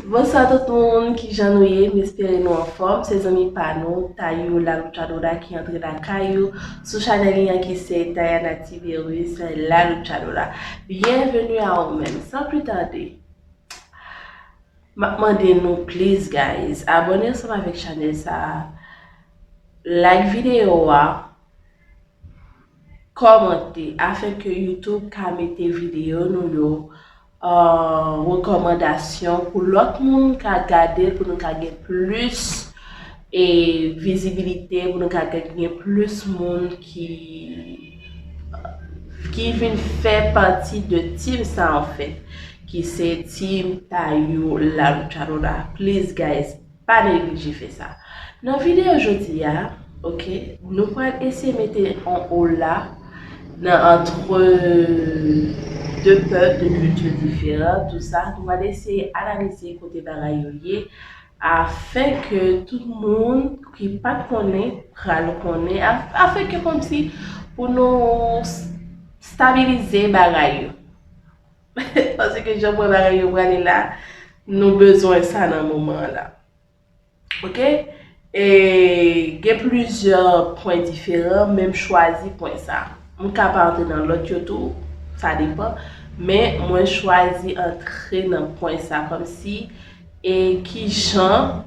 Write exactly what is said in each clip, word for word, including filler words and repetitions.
Bonswa tout moun, kijan nou ye? M espere nou anfòm. Se zanmi pa nou, Tayou La Luchadora ki antre lakay ou sou chanèl li an ki se Diana Tiberius La Luchadora. Byenveni a ou menm. San pli tande, m ap mande nou, please guys, abòne ansanm avèk chanèl sa a, like videyo a, kòmante, afin ke YouTube ka mete videyo nou yo an rekòmandasyon pou lòt moun ka gade, pou nou ka gen plis e vizibilite, pou nou ka gen plis moun ki ki vin fè pati de team sa anfèt, ki se team Tayou La Luchadora. Please guys, pa neglije fè sa. Nan videyo jodi a, ok, nou pral eseye mete on hola nan entre de pèp, de kilti diferan, tou sa. Nou pral eseye analize kote bagay yo ye, afin ke tout moun ki pa t konnen pral konnen, af- afin ke kòmsi pou nou s- stabilize bagay yo. Paske jan m wè bagay yo prale la, nou bezwen sa nan moman an la. Ok? E gen plizyè pwen diferan, men m chwazi pwen sa. M ka pa antre nan lòt yo tou, sa depan. Men mwen chwazi antre nan pwen sa, kòmsi e kijan,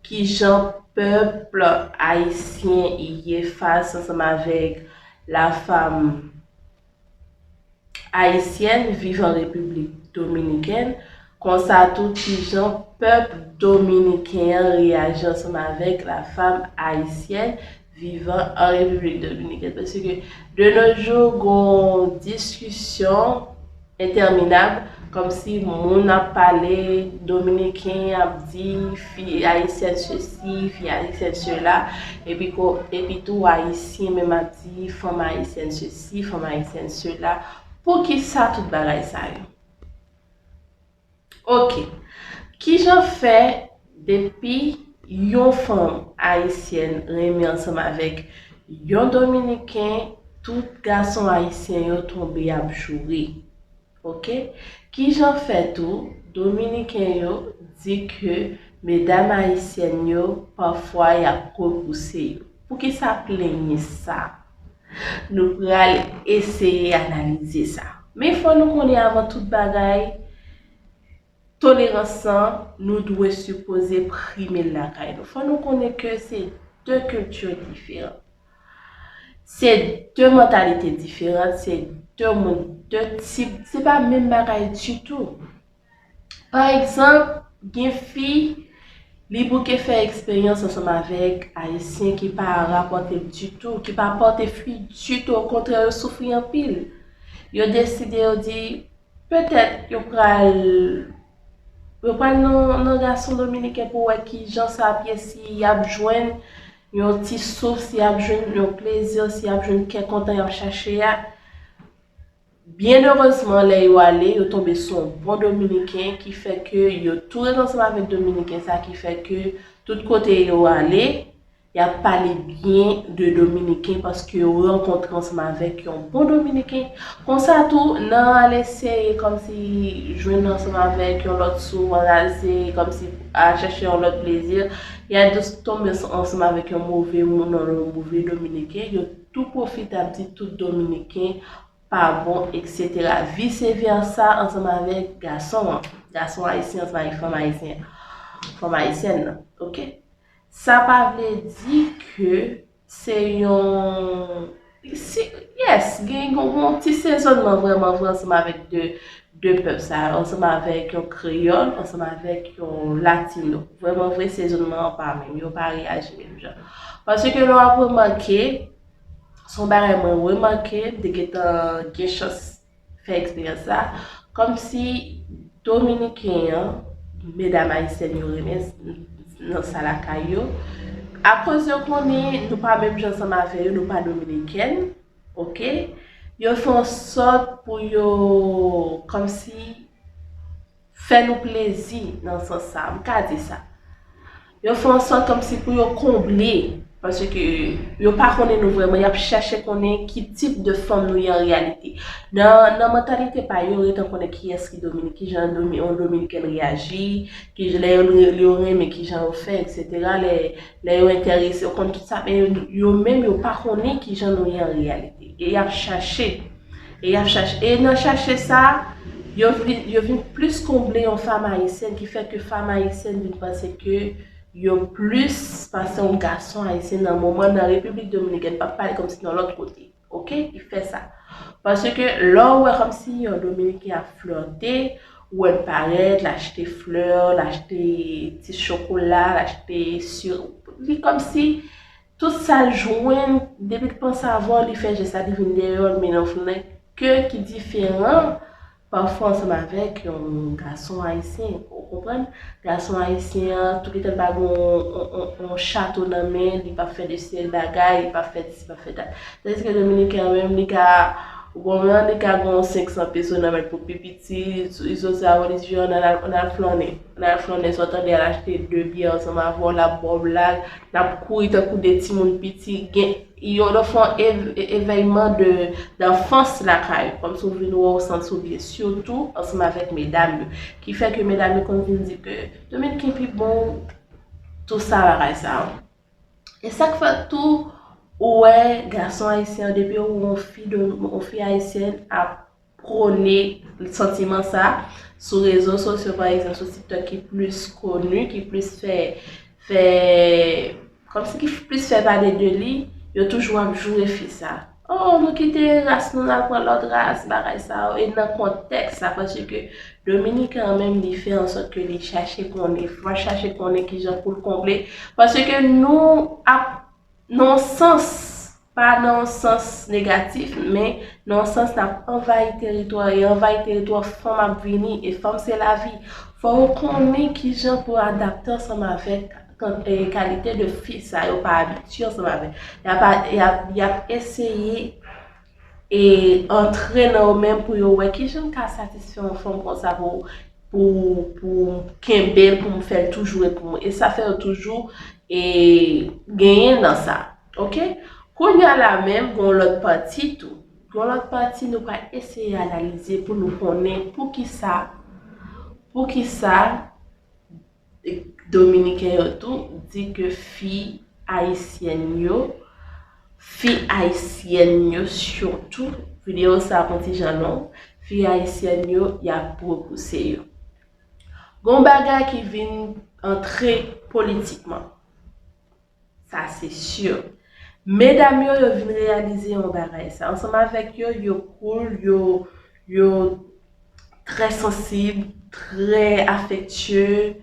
kijan pèp ayisyen ye fas ansanm avèk la femme haïtienne vivant en République dominicaine, konsa tou kijan pèp dominiken an reyaji ansanm avèk la femme haïtienne vivant en République dominicaine. Paske de nos jours, gon diskisyon entèminab, kòmsi moun ap pale dominiken, ap di fi ayisyèn sesi, fi ayisyèn sela, epi ko, epi tou ayisyen menm ap di fanm ayisyèn sesi, fanm ayisyèn sela. Poukisa tout bagay sa yo? Ok. Kijan fè depi yon fanm ayisyèn renmen ansanm avèk yon dominiken, tout gason ayisyen yo tonbe ap joure? Ok? Kijan fè tou dominiken yo di ke medam ayisyèn yo pafwa y ap repouse yo? Poukisa plenyen sa? Nou pral eseye analize sa. Men fò nou konnen avan tout bagay, tolerans lan, nou dwe sipoze prime l lakay nou. Fò nou konnen ke se de kilti diferan. Se de mantalite diferan, se de moun, de tip, se pa menm bagay ditou. Pa egzanp, gen fi, li bouke fè eksperyans ansanm avèk ayisyen ki pa rapòte l ditou, ki pa pòte fwi ditou, okontrè, yo soufri anpil. Yo deside, yo di, petèt yo pral, yo pral nan, nan gason dominiken pou wè kijan sa ap ye, si y ap jwenn yon ti souf, si y ap jwenn yon plezi, si y ap jwenn kè kontan y ap chache a. Byen erezman, lè yo ale, yo tonbe sou yon bon dominiken, ki fè ke yo tou ret ansanm avèk dominiken sa, ki fè ke tout kote yo ale, y ap pale byen de dominiken paske yo rankontre ansanm avèk yon bon dominiken. Konsa tou, nan al eseye kòmsi jwenn ansanm avèk yon lòt souf, al eseye kòmsi al chèche yon lòt plezi, y a jis tonbe ansanm avèk yon move moun, yon move dominiken, yo tou pwofite ap di tout dominiken pa bon, et cetera. Vise vèsa ansanm avèk gason an. Gason ayisyen ansanm avèk fanm ayisyen, fanm ayisyèn nan. Ok? Sa pa vle di ke se yon, si, yes, gen yon, yon ti sezonnman vrèman vre ansanm avèk de, de pèp sa yo, ansanm avèk yon kreyòl, ansanm avèk yon latino. Vrèman vre, sezonnman an pa menm, yo pa reyaji menm jan. Paske lè w ap remake, se yon bagay mwen remake, m te gentan gen chans fè eksperyans sa, kòmsi dominiken an, medam ayisyèn yo renmen nan sa lakay yo, akoz yo konnen nou pa menm jan ansanm avè yo, nou pa dominikèn, ok? Yo fè an sòt pou yo, kòmsi, fè nou plezi nan sans sa, m ka di sa. Yo fè an sòt kòmsi pou yo konble Paske yo pa konnen nou vrèman, y ap chèche konnen ki tip de fanm nou ye an reyalite. Nan, nan mantalite pa yo, yo gentan konnen kiyès ki Dominik, kijan Domi, yon Dominikèn reyaji, ki, lè yo, yo renmen kijan yo fè, etsetera. Lè, lè yo enterese, yo konn tout sa, men yo, yo menm, yo pa konnen kijan nou ye an reyalite. E y ap chache, e y ap chache. E nan chache sa, yo vin, yo vin plis konble yon fanm ayisyèn, ki fè ke fanm ayisyèn vin panse ke yo plis pase yon gason ayisyen nan moman nan Repiblik Dominikèn, p ap pale kòmsi nan lòt kote. Oke? Li fè sa. Paske lè w wè kòmsi yon Dominiken ap flète, ou wè l parèt, l achte flè, l achte ti chokola, l achte siro, li kòmsi tout sa l jwenn, depi l panse avè w, li fè jès la, li vin dèyè w, l mennen w flanke, ki diferan pafwa ansanm avèk yon gason ayisyen, ou konprann? Gason ayisyen an, tou gentan l pa gen yon, yon, yon, yon chato nan men, li p ap fè de seri bagay, li p ap fè disi, li p ap fè dat. Tandiske Dominiken an menm, li ka, ou konprann, li ka gen yon senk san peso nan men l pou pi piti, li soti a Wòl, li di, "An, n al, n al flannen, n al flannen, sa w tande, al achte de byè ansanm avè w, l ap ba w blag, n ap kouri tankou de timoun piti." Gen, yo fè yon ev, evèyman de, d'anfans lakay ou, kòmsi w vin wè w santi w byen, sitou ansanm avèk medam yo, ki fè ke medam yo konn vin di ke Dominiken pi bon, tou sa, bagay sa yo. E sa k fè tou, ou wè gason ayisyen an, depi ou wè yon fi, yon fi ayisyèn ap pwone santiman sa sou rezo sosyo, pa egzanp, sou TikTok ki plis koni, ki plis fè, fè, kòmsi ki plis fè pale de li, yo toujou ap joure fi sa. Oh, nou kite ras nou, n al pran lòt ras, bagay sa yo. E nan kontèks sa, paske Dominiken an menm, li fè ansòt ke li chache konnen, fò l chache konnen kijan pou l konble. Paske nou ap, nan yon sans, pa nan yon sans negatif, men nan yon sans n ap anvayi teritwa, e anvayi teritwa, fanm ap vini, e fanm se lavi. Fò yo konnen kijan pou adapte ansanm avèk kan-, e, kalite de fi sa yo pa abitye ansanm avèk. Y ap, y ap, y ap eseye e antre nan yo menm pou yo wè kijan m ka satisfè yon fanm konsa pou, pou, pou m kenbe l, pou m fè l toujou ret pou mwen. E sa fè yo toujou e genyen nan sa. Oke? Kounye a la menm, gen yon lòt pati tou. Gen yon lòt pati nou pral eseye analize pou nou konnen poukisa, poukisa Dominiken yo tou di ke fi ayisyèn yo, fi ayisyèn yo sitou, videyo sa ap yon ti jan long, fi ayisyèn yo, y ap repouse yo. Gon bagay ki vin antre politikman. Sa se si. Medam yo, yo vin reyalize yon bagay sa. Ansanm avèk yo, yo cool, yo, yo trè sansib, trè afektye,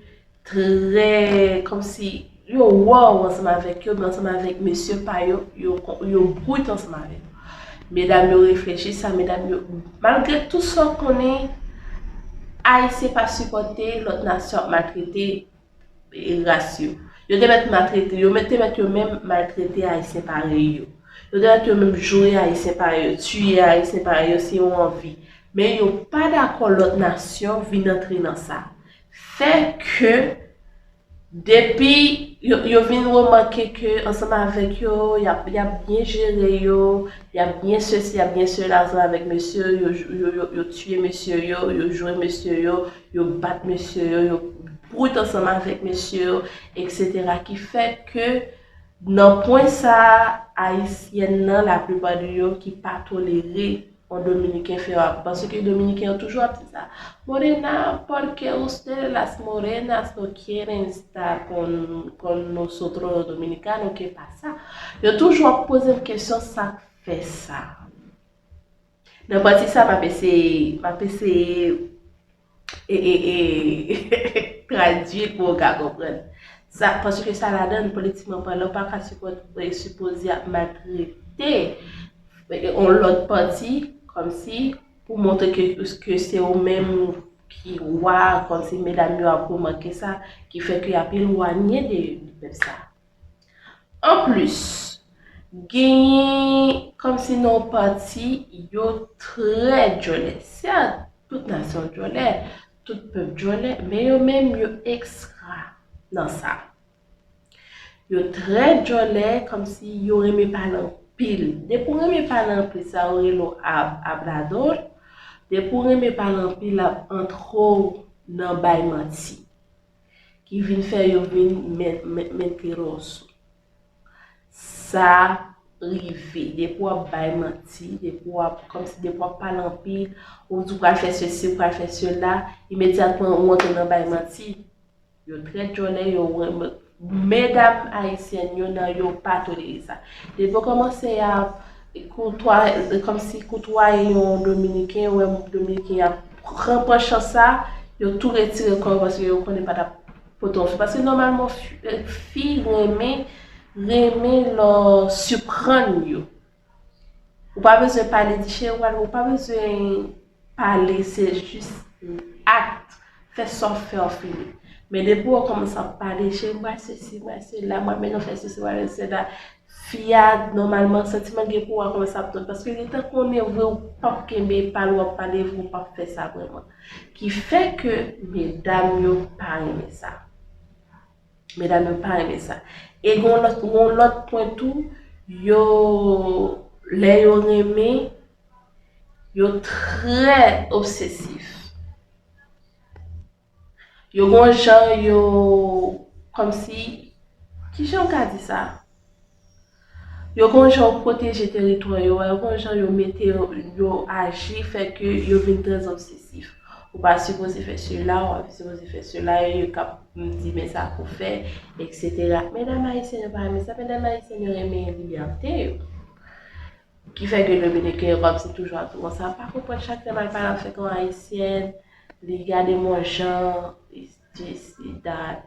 trè, kòmsi yo wow ansanm avèk yo, men ansanm avèk mesye pa yo, yo, yo brut ansanm avèk yo. Medam yo reflechi sa, medam yo, malgre tout sa w konnen, Ayisyen pa sipòte lòt nasyon ap maltrete e, ras yo. Yo te mèt maltrete, yo mèt, te mèt yo menm maltrete Ayisyen parèy yo. Yo te mèt yo menm joure Ayisyen parèy yo, tiye Ayisyen parèy yo si yo anvi. Men yo pa dakò lòt nasyon vin antre nan sa. Fè ke depi yo, yo vin remake ke ansanm avèk yo, y ap, y ap byen jere yo, y ap byen sesi, y ap byen sela ansanm avèk mesye yo, yo, yo, yo, yo tiye mesye yo, yo joure mesye yo, yo bat mesye yo, yo brut ansanm avèk mesye yo, etsetera. Ki fè ke nan pwen sa, ayisyèn nan, laplipa de yo ki pa tolere yon Dominiken fè yo, paske Dominiken yo toujou ap di sa. Morena, porque ustedes las morenas no quieren estar con, con nosotros los dominicanos, ¿qué pasa? Yo toujou ap poze m kesyon sa k fè sa. Nan pati sa, m ap eseye, m ap eseye e, e, e, tradui l pou w ka konprann. Sa, paske sa ladan l, politikman palan, w pa ka sipòte, sipoze ap maltrete, e, yon lòt pati, kòmsi pou montre ke, ke se ou menm ki wa, kòmsi medam yo ap remake sa, ki fè ke y ap elwanye de, de pèp sa. Anplis, genyen kòmsi nan yon pati, yo trè djòlè. Sèt, tout nasyon djòlè, tout pèp djòlè, men yo menm yo ekstra nan sa. Yo trè djòlè, kòmsi yo renmen pale anpil. Depi w renmen pale anpil, sa yo rele w ab-, ablador. Depi w renmen pale anpil, l ap antre w nan bay manti. Ki vin fè yo vin men-, men-, mentiroso. Sa rive. Depi w ap bay manti, depi w ap, kòmsi depi w ap pale anpil, ou di w pral fè sesi, ou pral fè sela, imedyatman ou antre nan bay manti. Yo trè djòlè, yo renmen. Medam ayisyèn yo nan yo pa tolere sa. Depi yo kòmanse ap koutwa-, kòmsi koutwaye yon Dominiken, yo wè Dominiken ap pran, pran chans sa, yo tou retire kò yo paske yo konnen pa t ap pote yon fi. Paske nòmalman, fi, eh, fi renmen, renmen lè w siprann yo. Ou pa bezwen pale di cheri, ou pa bezwen pale, se jis ak, fè sa w fè w fini. Men depi w kòmanse ap pale, cheri, m pral sesi, m pral sela, m pral mennen w fè sesi, m pral mennen w fè sela, fi a, nòmalman, santiman gen pou w a kòmanse ap tonbe. Paske li ta konnen vre, ou p ap kenbe pale, w ap pale vre, ou p ap fè sa vrèman. Ki fè ke medam yo pa renmen sa. Medam yo pa renmen sa. E gen yon lòt, gen yon lòt pwen tou, yo, lè yo renmen, yo trè obsesif. Yo gen yon jan, yo, kòmsi, ki jan m ka di sa? Yo gen yon jan yo pwoteje teritwa yo a, yo gen yon jan yo mete yo, yo aji, fè ke yo vin trè obsesif. Ou pa sipoze fè sela, ou pa sipoze fè sela, yo k ap di men sa pou fè, etsetera. Medam ayisyèn yo pa renmen sa, medam ayisyèn yo renmen libète yo. Ki fè ke Dominiken yo kòmsi toujou ap di konsa, pa konprann chak lè m al pale avèk yon ayisyèn, li gade m yon jan, this, that.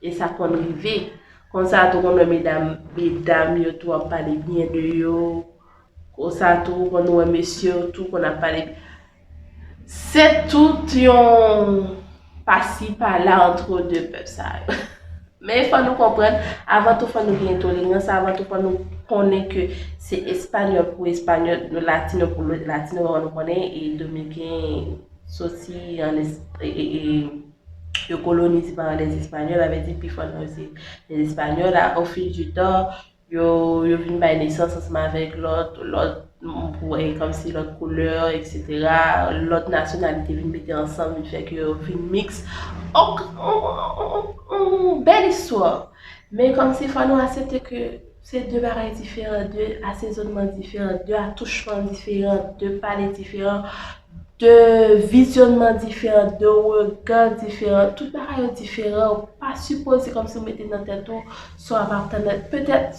E sa konn rive. Konsa tou konn wè medam, medam yo tou ap pale byen de yo. Konsa tou konn wè mesye yo tou konn ap pale. Se tout yon pasi pala antre de pèp sa yo. Men fò nou konprann, avan tou fò nou gen tolerans, avan tou fò nou konnen ke se espanyòl pou espanyòl, nou latino pou latino, nou konnen, e dominiken soti an es-, e, e, e, yo kolonize pa lèzespanyòl, sa vle di pifò nan yo se lèzespanyòl, a, au fil du temps, yo, yo vin bay nesans ansanm avèk lòt, lòt, pou, e, kòmsi lòt koulè, etsetera, lòt nasyonalite vin mete ansanm, vin fè ke yo vin miks. On, on, on, on, on bèl istwa. Men kòmsi fò nou aksepte ke se de bagay diferan, de asezonnman diferan, de atouchman diferan, de pale diferan, de vizyonnman diferan, de rega diferan. Tout bagay yo diferan. Ou pa sipoze kòmsi w mete nan tèt ou sa w ap atann. Petèt,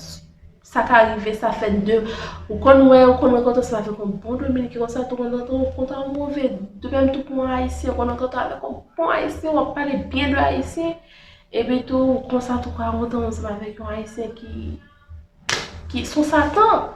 sa ka rive, sa fè de, ou konn wè, ou konn rankontre ansanm avèk yon bon dominiken, konsa tou konn rankontre yon move, de menm tou pou yon ayisyen, ou konn rankontre avèk yon bon ayisyen, w ap pale byen de ayisyen, epi tou, konsa tou ka rankontre ansanm avèk yon ayisyen ki, ki se yon satan.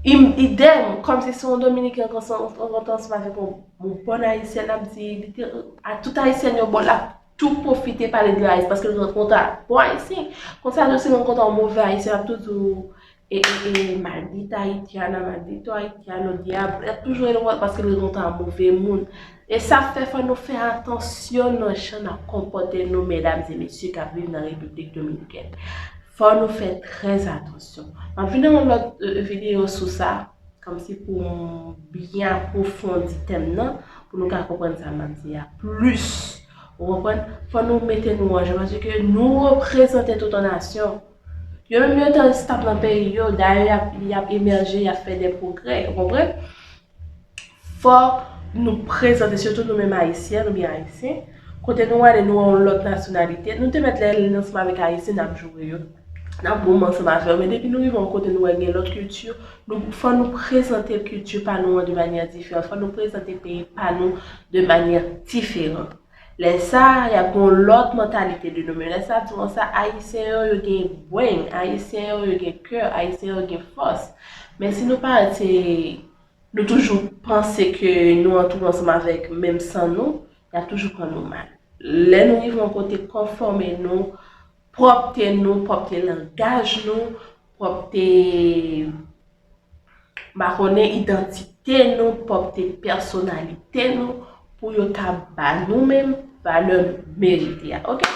Im-, idèm, kòmsi se yon dominiken rankontre ansanm avèk yon, yon bon ayisyèn, ap di, li te, a tout ayisyèn yo bon, l ap tou pwofite pale de ayisyen, paske l rankontre ak bon ayisyen. Konsa tou, si l rankontre yon move ayisyen, l ap tou di w, e, e, e, maldita haitiana, maldito haitiano, diablo, l ap toujou rele w paske l rankontre yon move moun. E sa fè fò nou fè atansyon nan jan n ap konpòte nou, medam e mesye k ap viv nan Repiblik Dominikèn. Fò nou fè trè atansyon. M ap vin nan yon lòt, e, videyo sou sa, kòmsi pou m byen apwofondi tèm nan, pou nou ka konprann sa m ap di a plis. Ou konprann? Fò nou mete nou an jan, paske nou reprezante tout yon nasyon. Yo menm yo te estab nan peyi yo, dayè y ap, y ap emèje, y ap fè de pwogrè, ou konprann? Fò nou prezante, sitou nou menm ayisyen, oubyen ayisyen, kote nou ale, nou wè yon lòt nasyonalite, nou te mèt lè ansanm avèk ayisyen, n ap joure yo, n ap goumen ansanm avè yo, men depi nou rive yon kote, nou wè gen lòt kilti, nou, fò nou prezante kilti pa nou an de manyè diferan, fò nou prezante peyi pa nou de manyè diferan. Lè sa a, y ap gen yon lòt mantalite de nou menm. Lè sa a, di konsa, ayisyen yo, yo gen bren, ayisyen yo, yo gen kè, ayisyen yo gen fòs. Men si nou pa rete, nou toujou panse ke nou antoure ansanm avèk menm san nou, y ap toujou pran nou mal. Lè nou rive yon kote, konfòme nou, pwòpte nou, pwòpte langaj nou, pwòpte, m pa konnen, idantite nou, pwòpte pèsonalite nou, pou yo ka ba nou menm valè nou merite a. Oke?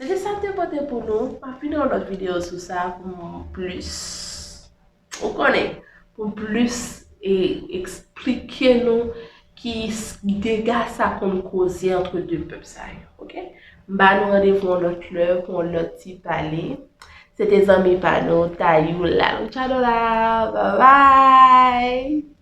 Se te sa m te pote pou nou. M ap vin yon lòt videyo sou sa pou m plis, ou konnen, pou m plis e eksplike nou ki s- dega sa konn koze antre de pèp sa yo, oke? M ba nou randevou yon lòt lè pou yon lòt ti pale. Se te zanmi pa nou, Tayou la. Tchado la, babay!